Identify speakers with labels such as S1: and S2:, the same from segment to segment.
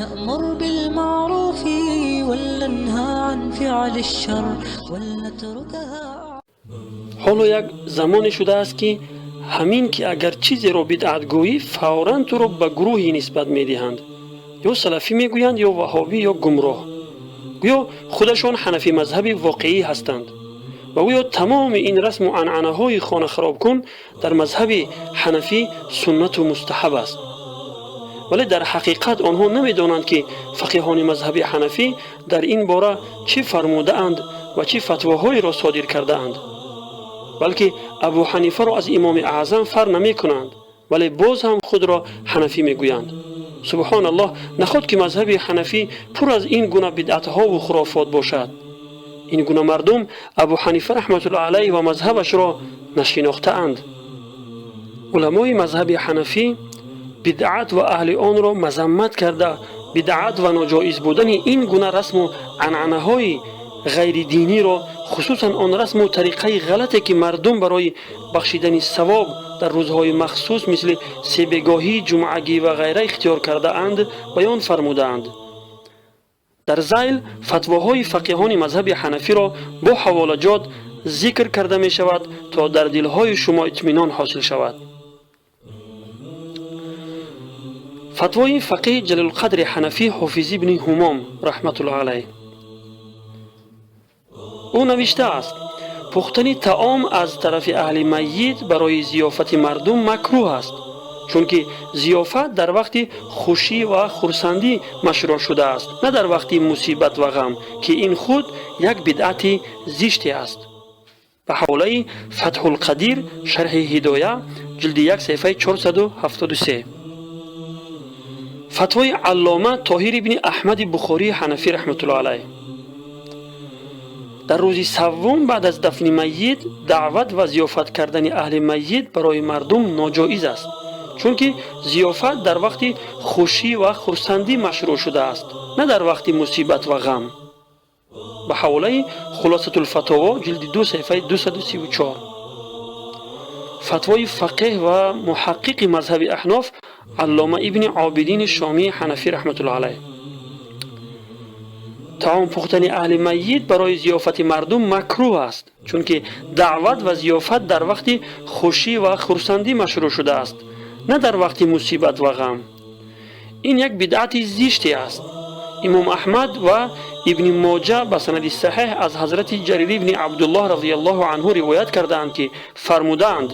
S1: ولنأمر بالمعروف ولننهى عن فعل الشر ولنتركها.
S2: Ҳоло як замоне шудааст, ки ҳамин ки агар чизеро бидъат гӯӣ, фавран туро ба гурӯҳе нисбат медиҳанд, ё салафӣ мегӯянд, ё ваҳобӣ, ё гумроҳ. Гӯё худашон ҳанафӣ мазҳаби воқеӣ ҳастанд ва гӯё тамоми ин расму анъанаҳои хонахаробкун дар мазҳаби ҳанафӣ суннату мустаҳаб аст. Вале дар ҳақиқат онҳо намедонанд, ки фақиҳони мазҳаби ҳанафӣ дар ин бора чӣ фармудаанд ва чӣ фатвоҳоеро содир кардаанд, балки Абу Ҳанифаро аз Имоми Аъзам фарқ намекунанд, вале боз ҳам худро ҳанафӣ мегӯянд. Субҳоналлоҳ, наход ки мазҳаби ҳанафӣ пур аз ин гуна бидъатҳову хурофот бошад. Ин гуна мардум Абу Ҳанифа раҳматуллоҳ алайҳ ва мазҳабашро нашинохтаанд. Уламои мазҳаби ҳанафӣ бидъат ва аҳли онро мазаммат карда, бидъат ва ноҷоиз будани ин гуна расму анъанаҳои ғайридиниро, хусусан он расму тариқаи ғалате, ки мардум барои бахшидани савоб дар рӯзҳои махсус, мисли себегоҳӣ, ҷумъагӣ ва ғайра ихтиёр кардаанд, баён фармудаанд. Дар зайл фатвоҳои фақиҳони мазҳаби ҳанафиро бо ҳаволаҷот зикр карда мешавад, то дар дилҳои шумо итминон ҳосил шавад. Фатвои фақиҳ Ҷалилқадри ҳанафӣ Ҳофиз ибни Ҳумом раҳматуллоҳ алайҳ. Ӯ навиштааст: пухтани таом аз тарафи аҳли майит барои зиёфати мардум макрӯҳ аст, чунки зиёфат дар вақти хушӣ ва хурсандӣ машрӯъ шудааст, на дар вақти мусибат ва ғам, ки ин худ як бидъати зиште аст. Ба ҳаволаи Фатҳулқадир, шарҳи Ҳидоя, ҷилди 1, саҳифаи 473. Фатвои Аллома Тоҳир ибни Аҳмади Бухории ҳанафӣ раҳматуллоҳ алайҳ: дар рӯзи саввум баъд аз дафни майит даъват ва зиёфат кардани аҳли майит барои мардум ноҷоиз аст, чунки зиёфат дар вақти хушӣ ва хурсандӣ машрӯъ шудааст, на дар вақти мусибат ва ғам. Ба ҳаволаи Хулосатулфатово, ҷилди 2, саҳифаи 234. Фатвои фақеҳ ва муҳаққиқи мазҳаби аҳноф Аллома Ибни Обидини Шомии ҳанафӣ раҳматуллоҳ алайҳ: таом пухтани аҳли майит барои зиёфати мардум макрӯҳ аст, чунки даъват ва зиёфат дар вақти хушӣ ва хурсандӣ машрӯъ шудааст, на дар вақти мусибат ва ғам. Ин як бидъати зиште аст. Имом Аҳмад ва Ибни Моҷа ба санади саҳеҳ аз ҳазрати Ҷарир ибни Абдуллоҳ разияллоҳу анҳу ривоят кардаанд, ки фармудаанд: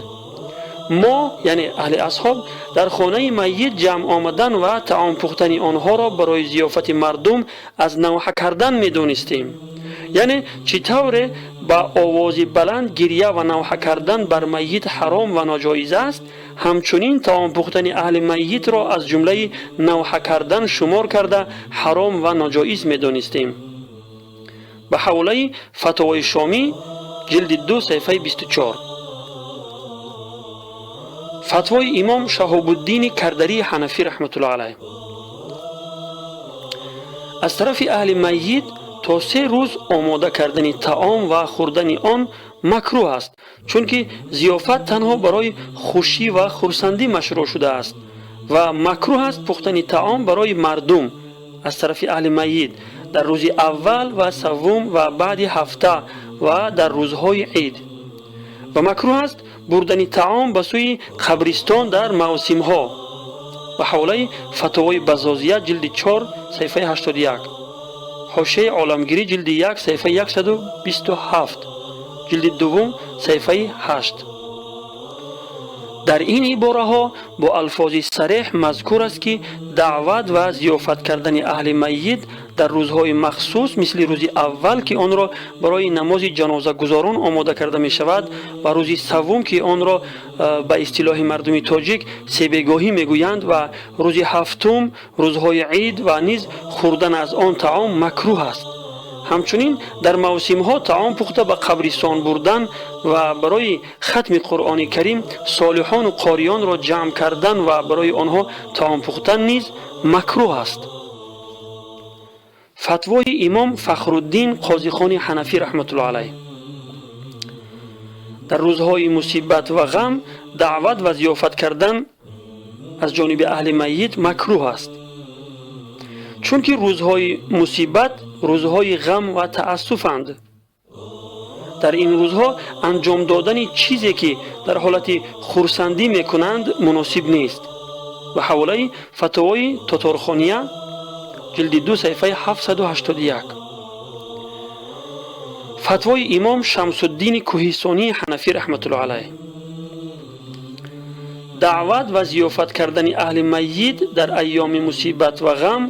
S2: мо, яъне аҳли асҳоб, дар хонаи майит ҷамъ омадан ва таом пухтани онҳоро барои зиёфати мардум аз навҳа кардан медонистем. Яъне чӣ тавре ба овози баланд гирья ва навҳа кардан бар майит ҳаром ва ноҷоиз аст, ҳамчунин таом пухтани аҳли майитро аз ҷумлаи навҳа кардан шумор карда, ҳаром ва ноҷоиз медонистем. Ба ҳаволаи Фатовои Шомӣ, ҷилди 2, саҳифаи 24. Фатвои имом Шаҳобуддини Кардарии ҳанафӣ раҳматуллоҳ алайҳ: аз тарафи аҳли майит то 3 рӯз омода кардани таом ва хӯрдани он макрӯҳ аст, чунки зиёфат танҳо барои хушӣ ва хурсандӣ машрӯъ шудааст ва макрӯҳ аст пухтани таом барои мардум аз тарафи аҳли майит дар рӯзи аввал ва саввум ва баъди ҳафта ва дар рӯзҳои ид, ва макрӯҳ аст бурдани таом ба сӯи қабристон дар мавсимҳо. Ба ҳаволаи Фатовои Базозия, ҷилди 4, саҳифаи 81, ҳошияи Оламгирӣ, ҷилди 1, саҳифаи 127, ҷилди дуввум, саҳифаи 8. Дар ин ибораҳо бо алфози сареҳ мазкур аст, ки даъват ва зиёфат кардани аҳли майит дар рӯзҳои махсус, мисли рӯзи аввал, ки онро барои намози ҷанозагузорон омода карда мешавад, ва рӯзи саввум, ки онро ба истилоҳи мардуми тоҷик себегоҳӣ мегӯянд, ва рӯзи ҳафтум, рӯзҳои ид ва низ хӯрдан аз он таом макрӯҳ аст. Ҳамчунин дар мавсимҳо таом пухта ба қабристон бурдан ва барои хатми Қуръони Карим солиҳону қориёнро ҷамъ кардан ва барои онҳо таом пухтан низ макрӯҳ аст. Фатвои имом Фахруддин Қозихони ҳанафӣ раҳматуллоҳ алайҳ: дар рӯзҳои мусибат ва ғам даъват ва зиёфат кардан аз ҷониби аҳли майит макрӯҳ аст, Чунки рӯзҳои мусибат рӯзҳои ғам ва таассуфанд. Дар ин рӯзҳо анҷом додани чизе, ки дар ҳолати хурсандӣ мекунанд, муносиб нест. Ба ҳаволаи Фатвои Тоторхония, ҷилди 2, саҳифаи 781. Фатвои имом Шамсуддини Кӯҳистонии Ҳанафӣ раҳматуллоҳ алайҳ: даъват ва зиёфат кардани аҳли маййит дар айёми мусибат ва ғам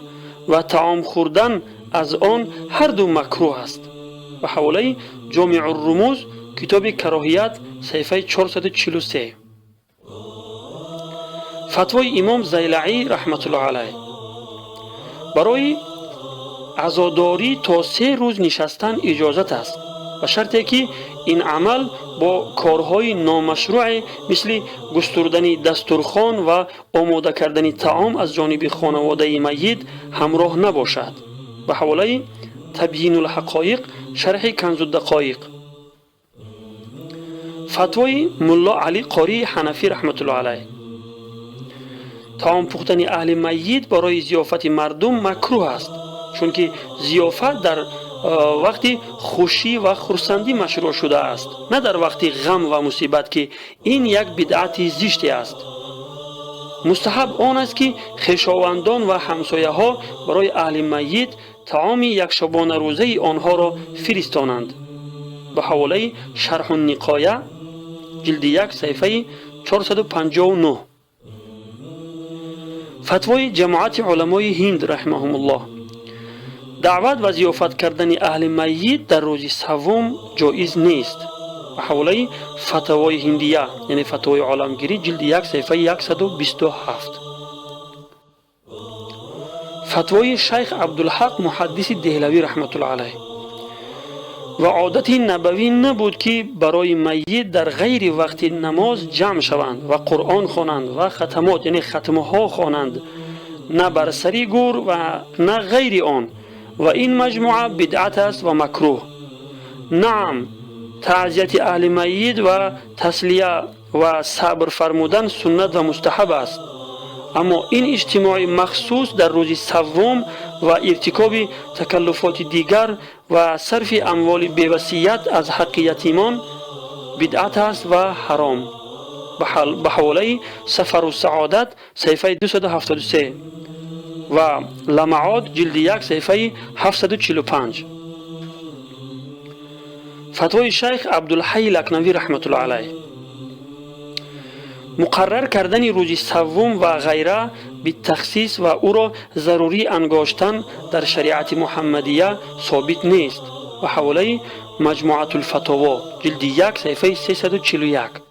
S2: ва таом хӯрдан аз он ҳарду макрӯҳ аст. Ба ҳаволаи Ҷомеъуррумуз, китоби кароҳият, саҳифаи 443. Фатвои имом Зайлаӣ раҳматуллоҳ алайҳ: барои азодорӣ то 3 рӯз нишастан иҷозат аст, ба шарте ки ин амал бо корҳои номашрӯе мисли густурдани дастурхон ва омода кардани таом аз ҷониби хонаводаи маййит ҳамроҳ набошад. Ба ҳаволаи Табйинулҳақоиқ, шарҳи Канзуддақоиқ. Фатвои Мулло Алӣ Қории Ҳанафӣ раҳматуллоҳ алайҳ: таом пухтани аҳли маййит барои зиёфати мардум макрӯҳ аст, чунки зиёфат дар вақти хушӣ ва хурсандӣ машрӯъ шудааст, на дар вақти ғам ва мусибат, ки ин як бидъати зиште аст. Мустаҳаб он аст, ки хешовандон ва ҳамсояҳо барои аҳли маййит таоми якшабонарӯзаи онҳоро фиристонанд. Ба ҳаволаи Шарҳунниқоя, ҷилди 1, саҳифаи 459. Фатвои ҷамоати уламои Ҳинд раҳимаҳумуллоҳ: даъват ва зиёфат кардани аҳли маййит дар рӯзи саввум ҷоиз нест. Ба ҳаволаи Фатвои Ҳиндия, яъне Фатвои оламгирӣ, ҷилди 1, саҳифаи 127. Фатвои шайх Абдулҳақ муҳаддиси Деҳлавӣ раҳматуллоҳ алайҳ: ва одати набавӣ набуд, ки барои маййит дар ғайри вақти намоз ҷамъ шаванд ва Қуръон хонанд ва хатамот, яъне хатмҳо хонанд, на бар сари гӯр ва на ғайри он, ва ин маҷмӯа бидъат аст ва макрӯҳ. Наам, таъзияти аҳли маййит ва таслия ва сабр фармудан суннат ва мустаҳаб аст, аммо ин иҷтимои махсус дар рӯзи саввум ва иртикоби такаллуфоти дигар ва сарфи амволи бевасият аз ҳаққи ятимон бидъат аст ва ҳаром. Ба ҳаволаи Сафару саодат, саҳифаи 273 ва Ламаот, ҷилди 1, саҳифаи 745. Фатвои шайх Абдулҳайи Лакнавӣ раҳматуллоҳ алайҳ: муқаррар кардани рӯзи саввум ва ғайра битахсис ва ӯро зарурӣ ангоштан дар шариати муҳаммадия собит нест. Ба ҳаволаи Маҷмуатулфатово, ҷилди 1, саҳифаи 341.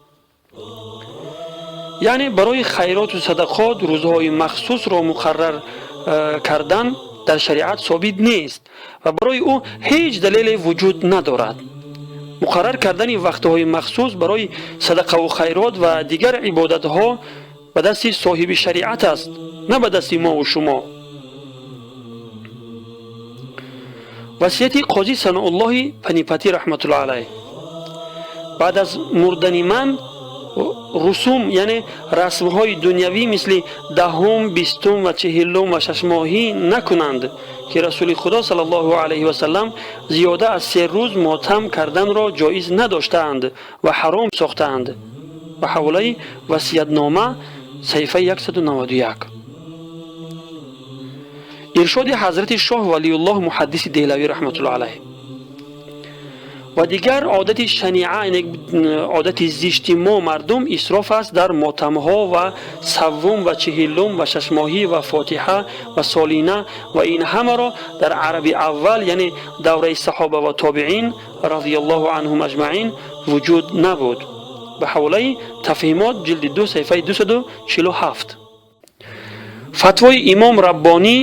S2: Яъне барои хайроту садақот рӯзҳои махсусро муқаррар кардан дар шариат собит нест ва барои ӯ ҳеҷ далеле вуҷуд надорад. Муқаррар кардани вақтҳои махсус барои садақаву хайрот ва дигар ибодатҳо ба дасти соҳиби шариат аст, на ба дасти мову шумо. Васияти қозӣ Саноуллоҳи Панипатӣ раҳматуллоҳ алайҳ: баъд аз мурдани ман русум, яъне расмҳои дунявӣ мисли 10-ум, 20-ум ва 40-ум ва шашмоҳӣ накунанд, ки Расули Худо саллаллоҳу алайҳи васаллам зиёда аз 3 рӯз мотам карданро ҷоиз надоштаанд ва ҳаром сохтаанд. Ба ҳаволаи Васиятнома, саҳифаи 191. Иршоди ҳазрати шоҳ Валиуллоҳ муҳаддиси Деҳлавӣ раҳматуллоҳ алайҳ: ва дигар одати шаниа, яъне одати зишти мо мардум, исроф аст дар мотамҳо ва саввум ва 40-ум ва шашмоҳӣ ва фотиҳа ва солина, ва ин ҳамаро дар араби аввал, яъне давраи саҳоба ва тобиин радиаллоҳу анҳум аҷмаин, вуҷуд набуд. Ба ҳаволаи Тафҳимот, ҷилди 2, саҳифаи 247. Фатвои имом Раббонӣ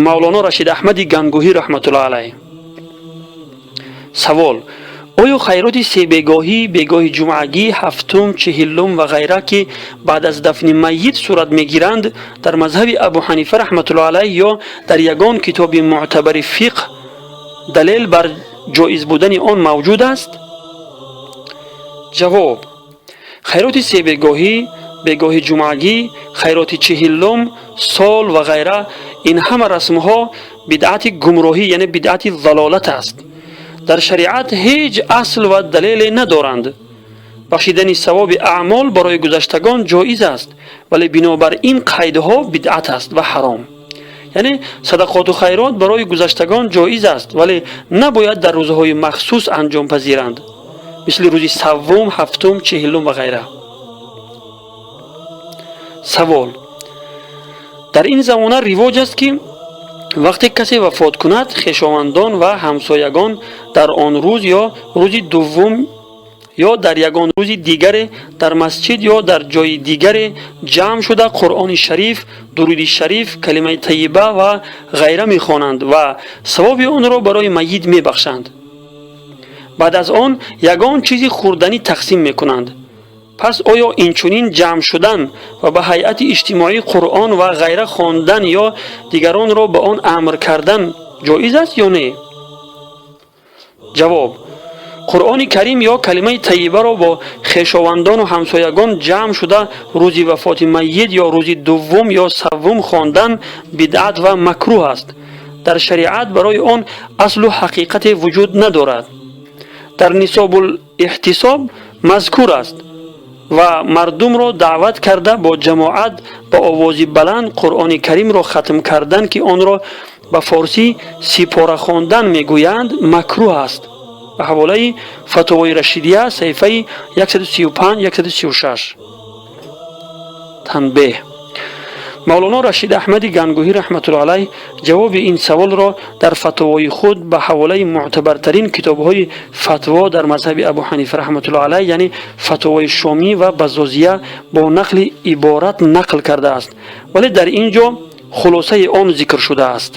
S2: Мавлоно Рашид Аҳмади Гангӯҳӣ раҳматуллоҳ алайҳ: савол: оё хайроти себегоҳӣ, бегоҳи ҷумъагӣ, 7-ум, 40-ум ва ғайра, ки баъд аз дафни маййит сурат мегиранд, дар мазҳаби Абу Ҳанифа раҳматуллоҳ алайҳ ё дар ягон китоби мӯътабари фиқҳ далел бар ҷоиз будани он мавҷуд аст? Ҷавоб: хайроти себегоҳӣ Бегоҳи ҷумъагӣ, хайроти чиҳиллум, сол ва ғайра, ин ҳама расмҳо бидъати гумроҳӣ, яъне бидъати залолат аст. Дар шариат ҳеҷ асл ва далеле надоранд. Бахшидани савоби аъмол барои гузаштагон ҷоиз аст, вале бинобар ин қайдҳо бидъат аст ва ҳаром. Яъне садақоту хайрот барои гузаштагон ҷоиз аст, вале набояд дар рӯзҳои махсус анҷом пазиранд, мисли рӯзи саввум, ҳафтум, чиҳиллум ва ғайра. Савол: дар ин замона ривоҷ аст, ки вақте касе вафот кунад, хешовандон ва ҳамсоягон дар он рӯз ё рӯзи дуввум ё дар ягон рӯзи дигаре дар масҷид ё дар ҷои дигаре ҷамъ шуда, Қуръони Шариф, Дуруди Шариф, Калимаи Тайиба ва ғайра мехонанд ва савоби онро барои майит мебахшанд. Баъд аз он ягон чизи хӯрданӣ тақсим мекунанд. Пас оё инчунин ҷамъ шудан ва ба ҳайати иҷтимоӣ Қуръон ва ғайра хондан ё дигаронро ба он амр кардан ҷоиз аст ё не? Ҷавоб: Қуръони Карим ё Калимаи Тайибаро бо хешовандону ҳамсоягон ҷамъ шуда рӯзи вафоти майит ё рӯзи дуввум ё саввум хондан бидъат ва макрӯҳ аст. Дар шариат барои он аслу ҳақиқате вуҷуд надорад. Дар Нисобул-иҳтисоб мазкур аст ва мардумро даъват карда, бо ҷамоат ба овози баланд Қуръони Каримро хатм кардан, ки онро ба форсӣ сипора хондан мегӯянд, макрӯҳ аст. Ба ҳаволаи Фатовои Рашидия, саҳифаи 135, 136. Танбеҳ: Мавлоно Рашид Аҳмади Гангӯҳӣ раҳматулло алайҳ ҷавоби ин саволро дар фатвои худ ба ҳаволаи мӯътабартарин китобҳои фатво дар мазҳаби Абу Ҳанифа раҳматулло алайҳ, яъне Фатвои Шомӣ ва Базозия, бо нақли иборат нақл кардааст, вале дар ин ҷо хулосаи он зикр шудааст.